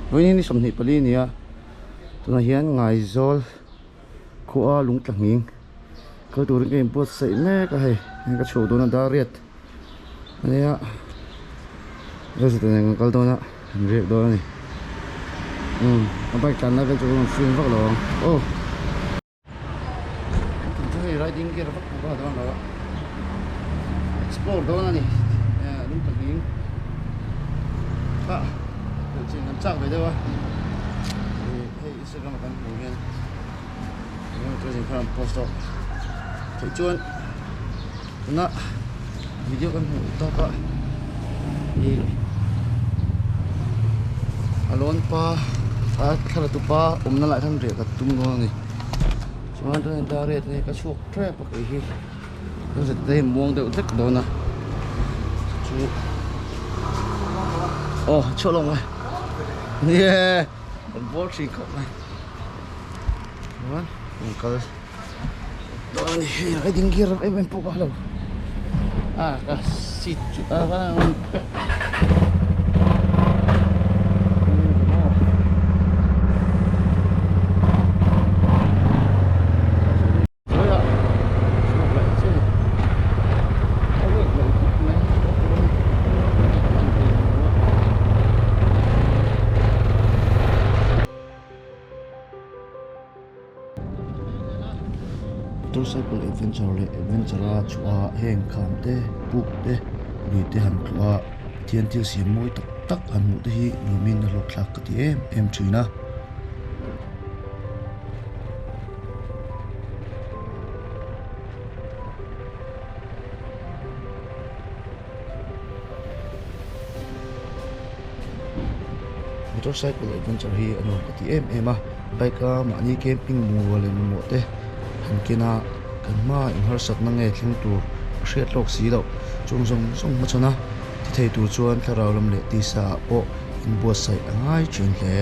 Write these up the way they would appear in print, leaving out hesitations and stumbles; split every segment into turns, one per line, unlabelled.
Vawiin hi ni 24 a ni a, tunah hian Ngaizawl khua lung tla nghing kal turin ka inbuatsaih mek a hei, hei ka chhuak dawn a dar riat a nia Rosita nen kan kal dawn a kan riak dawn a ni umm a bike tlan lai vel chu ka rawn film vak lo ang aw. Chu hei riding gear vak pawh ka la dawn lo a explore dawn a ni lung tla nghing kha chin kan chak ve deuh a hei Instagram ah kan hmuh hian eng emaw kha an post tawh theih chuan tuna video kan hmuh tawk a ih a lawn pa a thla tu pa awmna lah hian riah ka tum dawn a ni chuan tuna dar riat hi ka chhuak tep a kei hi ka zet te hi muang deuh hlek dawn a chu aw chhuah lo mai nie kan bawr thin khawp mai chuan kan kal. Dawn a ni hei riding gear em em pawh ka hlo a ka seat chu a Motorcycle adventure leh adventure a chhuah a heng kham te puk te lui te han tluh a Pathian thil siam mawi tak tak han hmuh te hi nuamin a hlawk thlak ka ti em em thin a. Motorcycle adventure hi a nuam ka ti em em a bike a mahni camping bungrua leh mamawh te han ken a kan hma eng harsatna nge thleng tur a hriat lawk si loh chung zawng zawng hmachhawn a ti thei tur chuan thlarau lam leh tisa ah pawh inbuatsaih a ngai thin hle.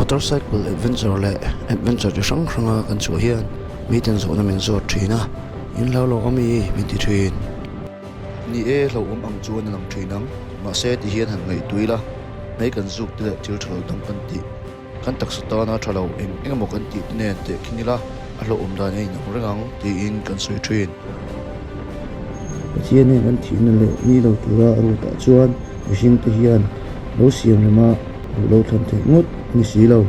Motorcycle adventure leh adventure chi hrang hranga kan chhuah hian miten zawhna min zawt thin a, in hlau lo ami min ti thin. Ni e, hlauhawm ang chuan a lang thin ang, mahse ti hian han ngaihtuih la, hmei kan zuk te leh thil tha lo dang kan tih. Kan taksa tana tha lo eng eng emaw kan tih te nen tehkhin ila a hlauhawm dan a inang reng ang tiin kan sawi thin. Pathian hian kan thihna leh ni lo tura a rutah chuan mihring te hian lo siam rema duh lo thlan theih ngawt a ni si lo.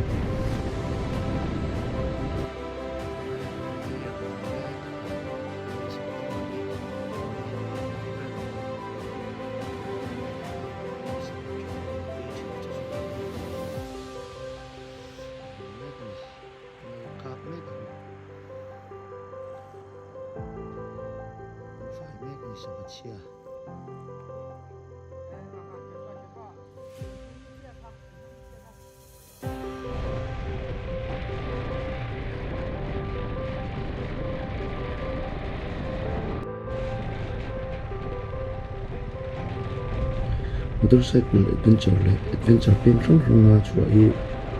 Motorcycle adventure leh adventure peng hrang hranga chhuah hi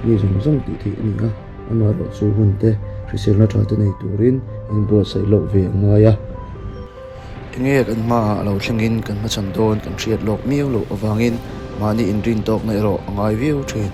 mi zawng zawng tih theih a ni a amaherawhchu hun te hriselna tha te nei turin inbuatsaih loh ve a ngai a. Enge kan hmaah lo thlengin kan hmachhan dawn kan hriat lawk miau loh avangin mahni inrin tawkna erawh a ngai viau thin.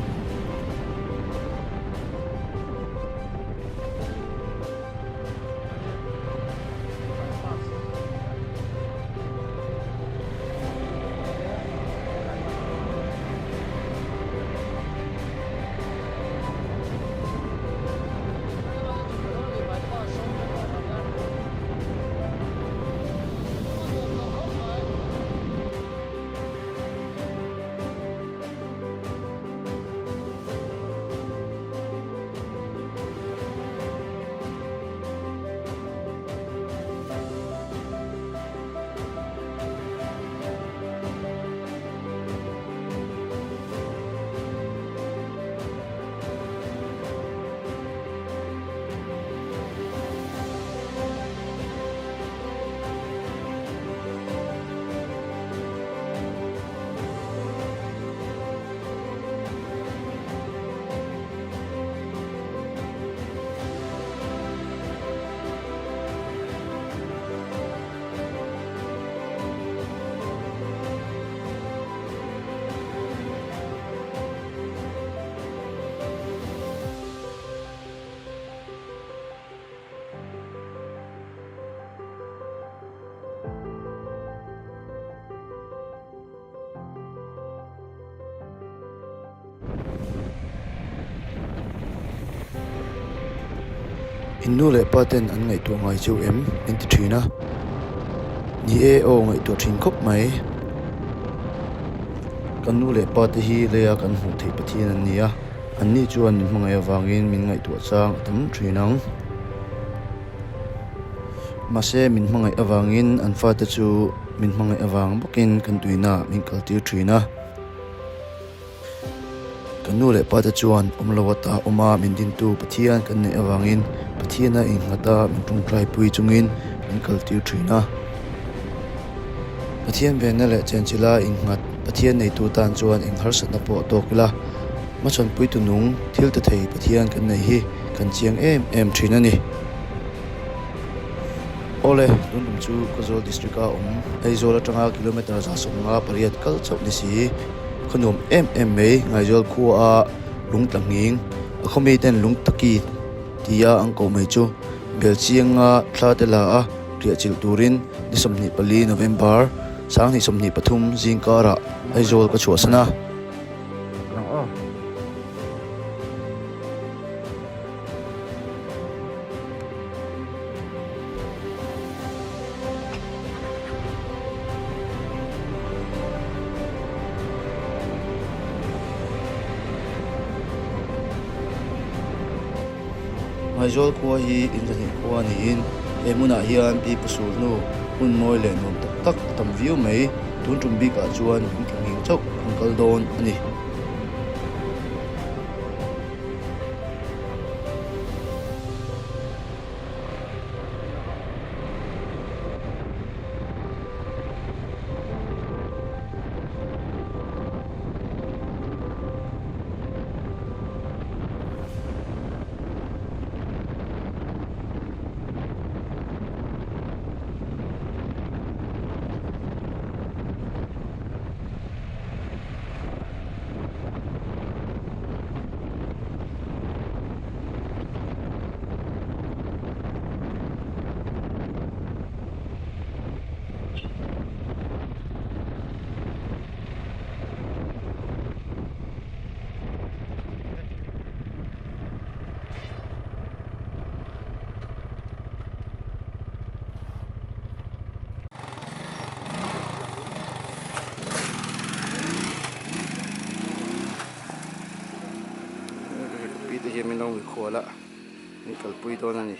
In nu leh pa ten an ngaihtuah ngai cheu em? Min ti thin a. Ni e aw ngaihtuah thin khawp mai. Kan nu leh pa te hi leia kan hmuh theih Pathian an ni a, anni chuan min hmangaih avangin min ngaihtuah chang a tam thin ang. Mahse min hmangaih avangin an fate chu min hmangaih avang bawkin kan tuina min kaltir thin a. Kan nu leh pate chuan awm lo ata awma min dintu Pathian kan neih avangin Pathiana innghat a min tawngtaipui chungin min kaltir thin a. Pathian venna leh chenchila innghat Pathian neitu tan chuan eng harsatna pawh a tawk ila, hmachhawnpuitu nung thil ti thei Pathian kan nei hi kan chiang em em thin a ni. Awle, tun tum chu Khawzawl District-a awm Aizawl atanga kilometre 158 kal chauh ni si. Khaw nuam em em mai Ngaizawl khua a lung tla nghing a khaw mi ten lung taki tia an koh mai chu Belchianga thla te la a riah chilh turin ni 24 November 2023 zing karah Aizawl ka chhuahsan a. Ngaizawl khua hi inzahnih khua niin he hmunah hian pi pu sur hnu hun mawi leh nuam tak tak a tam viau mai. Tun tum bikah chuan kan tla nghing chauh kan kal dawn a ni. Pi te hian min lo mikhual a min kalpui dawn a ni.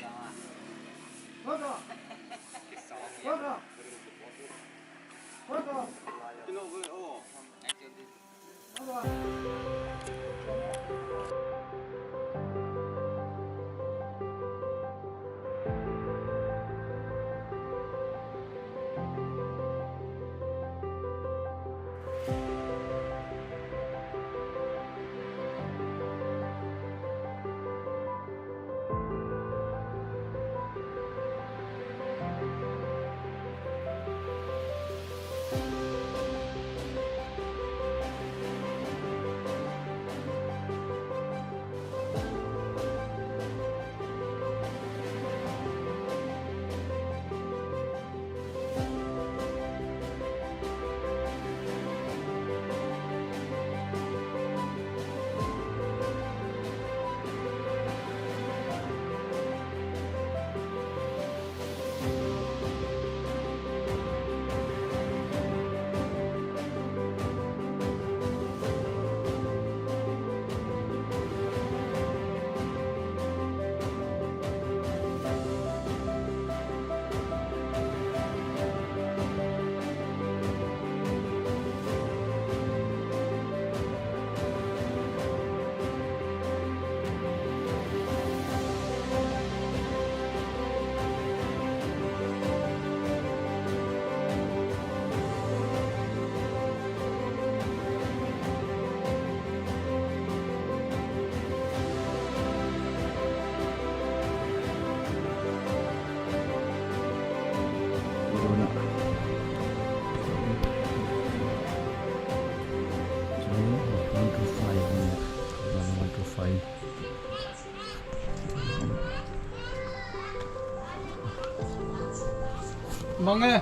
Mang e.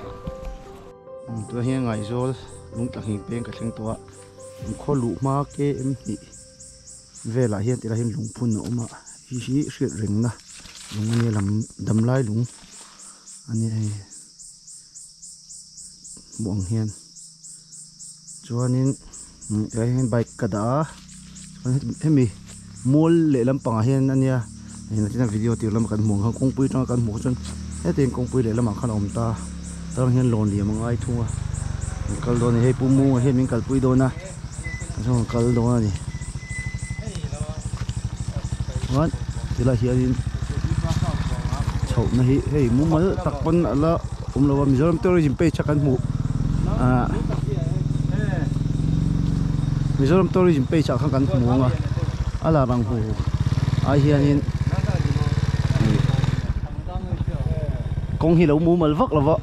Tunah hian Ngaizawl lungtla nghing peng ka thleng tawh a, an khaw luh hma KM hnih velah hian tilai hian lungphun a awm a, hei hi hriat rengna. Lung a nia lam damlai lung a nia hei hmuh ang hian chuanin tilai hian bike ka dah a chuan hemi mual lehlam pangah hian a nia eng video tir lama kan hmuh ang khan kawngpui atanga kan hmuh chuan hetiang kawngpui lehlamah khan a awm ta tang hian lawn liam a ngai thung a kan kal dawn a ni hei pu Munga hian min kalpui dawn a chuan kan kal dawn a ni chuan tilai hianin chhohna hi hei mumal tak pawn a la awm lo a Mizoram tourism page a kan hmuh ah Mizoram tourism page ah khan kan hmu ang a a lar ang hu ai hianin ih kawng hi lo mumal vak lo va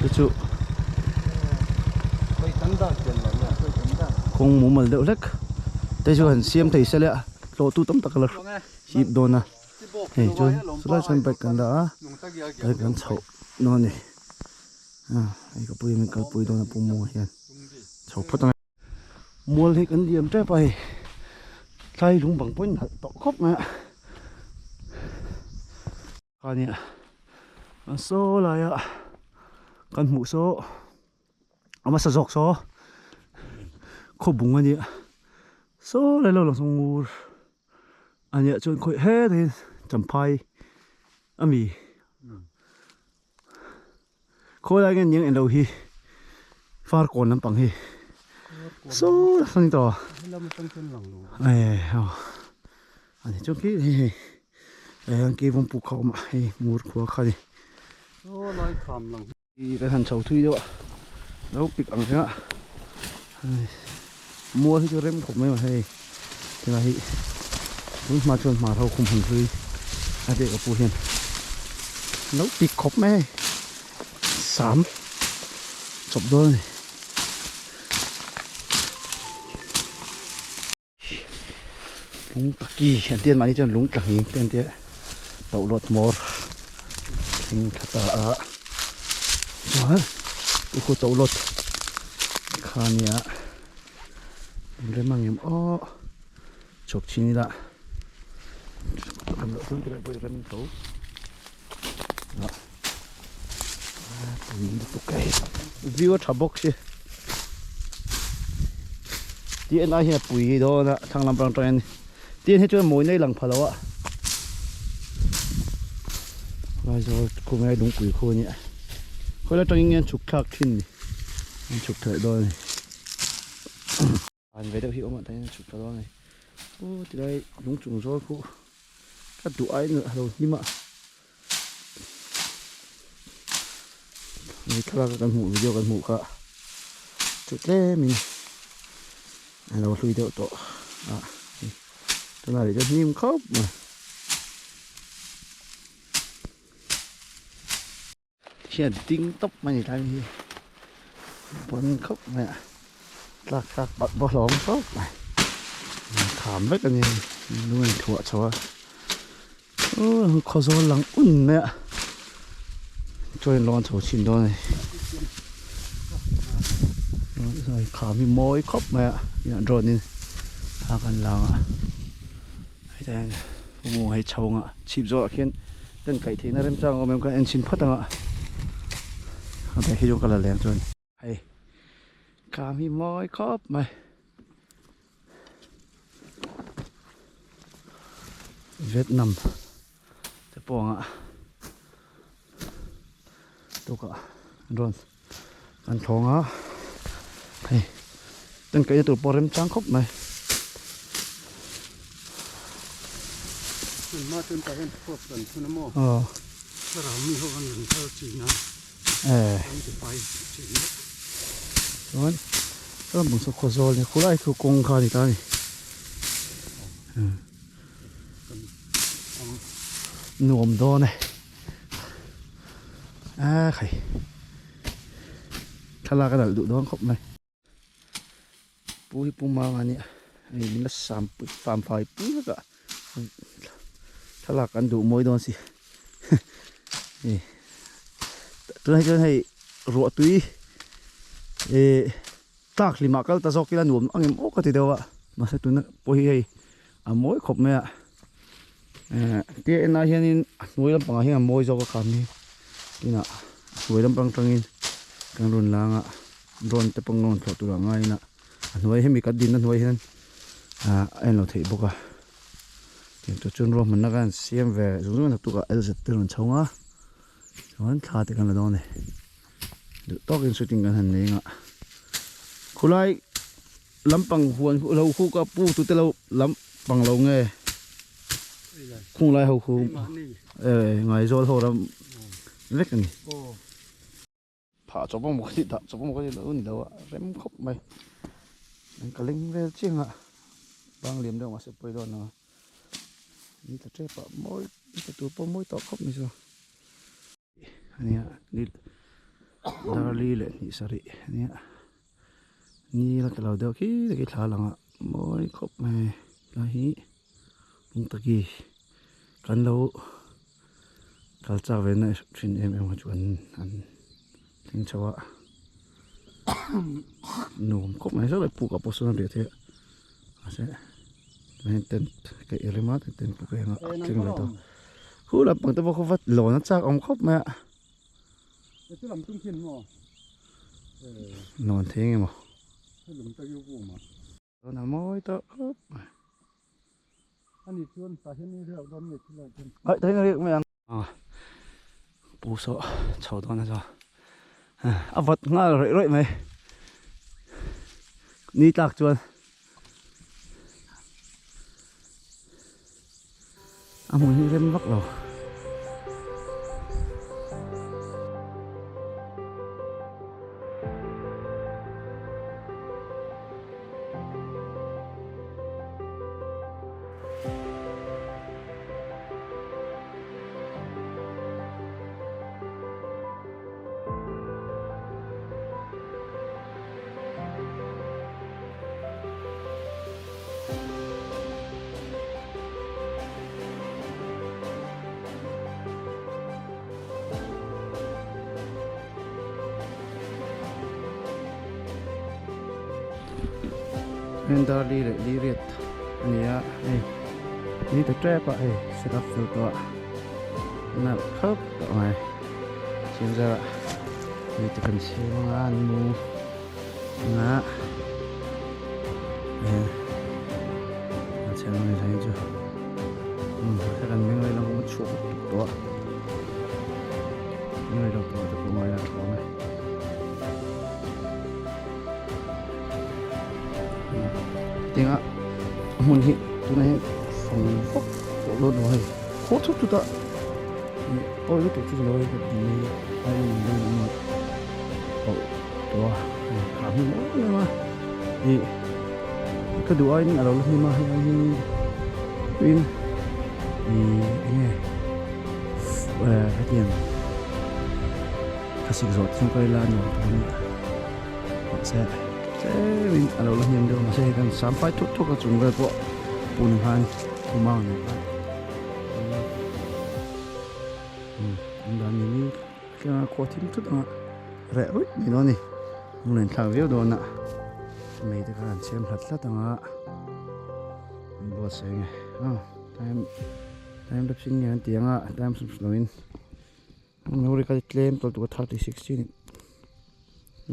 chu chu kawng mumal deuh hlek te chu han siam thei se le a hlawh tu tam tak a la hip dawn a hei chuan chulai chuan bike kan dah a bike kan chhoh dawn a ni hei ka pui min kalpui dawn a pu maw hian chho phawt ang mual hi kan liam tep a hei tlai lung bang pawhin nalh tawh khawp mai a. Ania saw laia kan hmuh saw a hmasa zawk saw khawbung ania saw lai lo lang saw ngur ania chuan khawih hetah hian champhai ami khawi lai nge niang englo hi farkawn lampang hi saw a ni tawh a eh ani chuan khi hei hei eh an kei vawm puk kha a awm a hei ngur khua kha a ni kan han chho thui deuh a lo pik ang reng a mual hi chu rem khawp mai a hei tilai hi tun hma chuan hmar ho khum han hlui a tih ka pu hian lo pik khawp mai a hei sam chawp dawn a ni. Lung taki an tih a mahni chuan lung tla nghing te an tia tohlawt hmawr thleng thla ta a chuan chu khu tohlawt kha ania in rem ang em aw chhawk chhin ila rem loh chuan tilai pawh i rem tho a pui lutuk e view a tha bawk si tih en ai hian a pui dawn a thlang lam pang tangin tin hi chuan mawi nei lang pha lo a Aizawl khawmai lungpui khu a nia khawi atangin nge an chhuk thlak thin ni an chhuk theih dawn a ni. An ve deuh hi awm ah tah hian a chhuk ta dawn a ni aw tilai lung chung zawl khu ka duh aiin a lo hnim a hei thlalak a kan hmuh video kan hmuh kha chu tlem in a lo hlui deuh tawh a tunah rih chuan hnim khawp mai. Hian ding tawp mai ni tlai hi pawn khawp mai a tlak tlak bawlh bawlh hlawm khawp mai kham vek a ni lung a inthuah chho a aw khawzawl lang un mai a chuan lawn chho chhin dawn a ni kham hi mawi khawp mai a drone in thla kan lang a. Hetah hian mawng hei chho anga chhip zawhah khian kan kaih theihna remchang a awm em kan en chhin phawt anga a bag hi chu ka la leng chuan hei kam hi mawi khawp mai Vietnam te pawh anga tukah drone Kan thlawng a, hei kan kaihna tur pawh a remchang khawp mai.
Hma chuan tah hian fork kan thun a maw?
Aw.
Thlarau mi ho an rawn kal thin a.
Eh.
Kan ti fai thin a.
Chuan chuan bawng saw khawzawl ni khulai khu kawng kha a ni ta a ni. Nuam dawn e. A khai thlalak a nalh duh dawn khawp mai pu hi pu mang a nia hei min la sam pui fam fai pui vek a thlalak an duh mawi dawn si hei tunah hi chuan hei ruah tui eh tlak hlimah kal ta zawk ila nuam ang em aw ka ti deuh a mahse tuna pawh hi hei a mawi khawp mai a. Tia enah hianin a hnuai lampangah hian a mawi zawk a kham hi tunah a hnuai lampang atangin kan rawn lang a drone te pawh rawn thlawh turah ngaiin a a hnuai hemi kan dinna hnuai hian ah a en lo theih bawk a tiang tur chuan ruahmanna khan siam ve zung zung a naktukah lz te rawn chho ang a chuan thla te kan la dawn a ni duh tawkin shooting kan han nei ang a khulai. Lampang huan lo khu ka pu tute lo lampang lo nge khung lai ho khu ngaizawl ho ram vek a ni. Phah chawp ang maw ka tih dah chawp ang maw ka tih lo ni lo a rem khawp mai. An ka leng vel chiang a bang liam deuh mahse pawi dawn lo a ni ta tep a mawi ni ta tur pawh mawi tawh khawp mai chu. Ania ni darli leh hnih sarih ania ni la tla lo deuh khi khi thla lang a mawi khawp mai tlai hi lungtaki kan lo kal chak ve na thin em em kha chu an an thleng chho a nuam khawp mai saw lai puk ah pawh sawn a riah theih a mahse tunah hian tent ka i rem a tent pawh ka eng a thleng ve tawh khu lampang te pawh khaw vat lawn a chak awm khawp mai a lawn thei eng emaw lawn a mawi tawh khawp mai ai tah hian a riak mai ang. Pu saw chho dawn a chuan a vawt nghal rawih rawih mai ni tlak chuan a hmun hi rem vak lo. Darli leh Liriat a ni a hei ni ta tep a hei set up fel tawh a nalh khawp tawh mai siam zar ah hei te kan siam anga an mu anga eh an siam ang zai chu um mahse kan meng rei lo chhuak tawh a meng rei lo tawh te pawh ngai a tha awm e. Tinga hmun hi tunah hian fang vak tawh dawn lo hei khaw thut thut a awi lutuk chu ni lo hei a in ang deuh a tawh tawh a kha hmun em em a ih ka duh aiin a lo la hnim a hei aiin tin ih eng nge hetiang thlasik zawh chu ka ila nuam tur a ni a. Mahse tlemin a lo la hniam deuh a mahse hei kan sam fai thuk thuk a chung vel pawh pun khan khum ang nen khan umm an dan ni ni tlenga khua thim thut anga reh ruih mai dawn a ni lunglen thlak viau dawn a mei te kha an siam hlat hlat anga an buatsaih nge aw time time lapse in nge an ti anga time lapse loin. Memory card hi tlem tawlh tuk a 36 chi a ni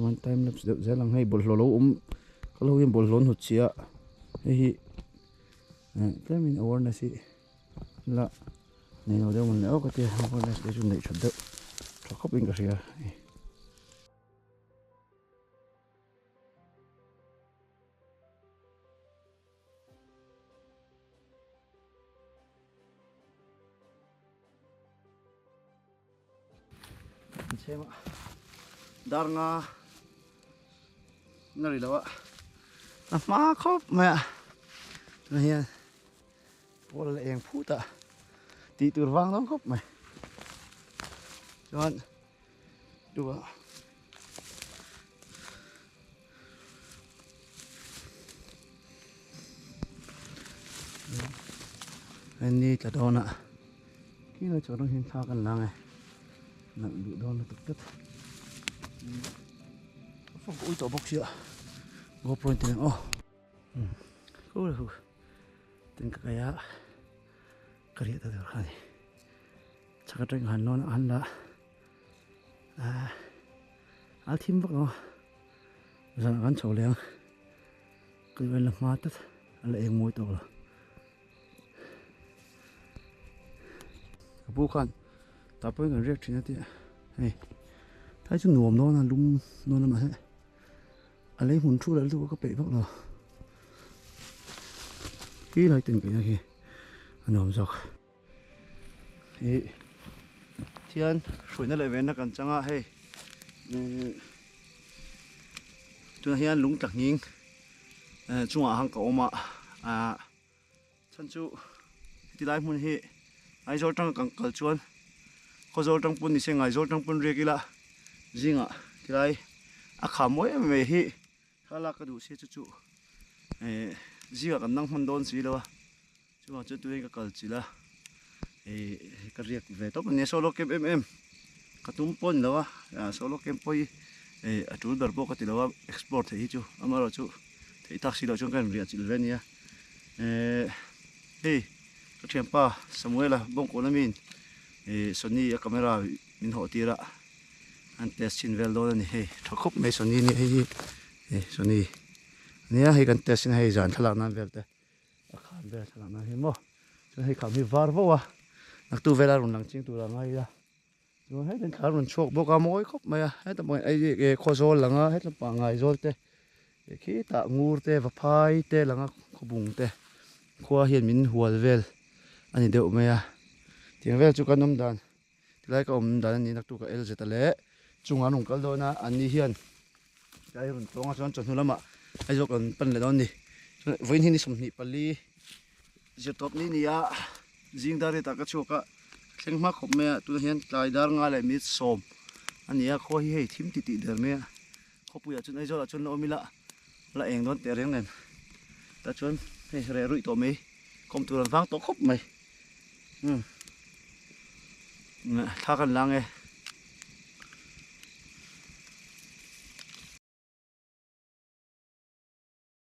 one time lapse deuh zel ang hei bawlhhlawh lo awm ka lo hian bawlhhlawh an hut chhia hei hi eh tlemin awareness hi la nei lo deuh mawn le aw ka tia awareness te chu neih that deuh tha khawp in ka hria. Dar nga na ri lo a a hma khawp mai a tunah hian pawl a eng phut a tih tur vang dawn khawp mai chuan duh a. Ni tla dawn a khi lai chuan rawng hian thla kan la ang e nalh duh dawn lutuk tlat a fawk ui tawh bawk sia GoPro in ti ang aw khu tin ka kai a.
Ka riah ta tur kha a ni. Chhak atang han lawn a han la ah a thim vak lo a zanah kan chho leh ang ka duh en la hma tlat a la eng mawi tawk lo. Ka pu khan tah pawhin kan riak thin a tia hei tlai chu nuam dawn a lum dawn a mahse a lei hmun thu leh lutuk a ka peih vak lo khi lai ten keina khi a nuam zawk. Ih thian hruaina leh venna kan chang a hei tunah hian lung tla nghing chungah khan ka awm a ah chhan chu heti lai hmun hi Aizawl tanga kan kal chuan Khawzawl tang pawn nise Ngaizawl tang pawn riak ila zingah tilai a kham mawi em em hi thlalak ka duh sia chu chu eh zingah kan nang hman dawn si lo a. Chuvang chuan tuiin ka kal chilh a, ih ka riak ve tawp a nia solo camp em em ka tum pawh a ni lo a, solo camp pawh hi ih a tul ber pawh ka ti lo a explore theih hi chu amaherawhchu theih tak si loh chuan ka rawn riah chilh ve a nia eh hei ka thianpa Samuela Bawngkawn amiin ih Sony a camera min hawh tir a an test chhin vel dawn a ni hei tha khawp mai Sony nia hei hi hei Sony nia hei kan test in hei zan thlalak nan vel te. A kham vel thlalak nan hi maw chuan hei kham hi var vo a naktu vela rawn lang ching tur a ngai a chuan hei thla rawn chhuak bawk a mawi khawp mai a heta pawh hian ei khawzawl lang a heta pah ngaizawl te khitah ngur te vaphai te lang a khawbung te khua hian min hual vel a ni deuh mai a tiang vel chu kan awm dan tilai ka awm dan a ni naktu ka el zet a leh chungah an rawn kal dawn a an ni hian Tlai rawn tlawng a chuan chawhnu lamah Aizawl kan pan leh dawn a ni. Chuan vawiin hi ni 24 zirtawp ni ni a zing dar riatah ka chhuak a thleng hma khawp mai a tunah hian tlai dar nga leh minute sawm a ni a khua hi hei thim tih tih der mai a khawpuiah chuan Aizawlah chuan la awm ila la eng dawn teh reng nen tah chuan hei reh ruih tawh mai kawm tur an vang tawh khawp mai umm thla kan la ang e.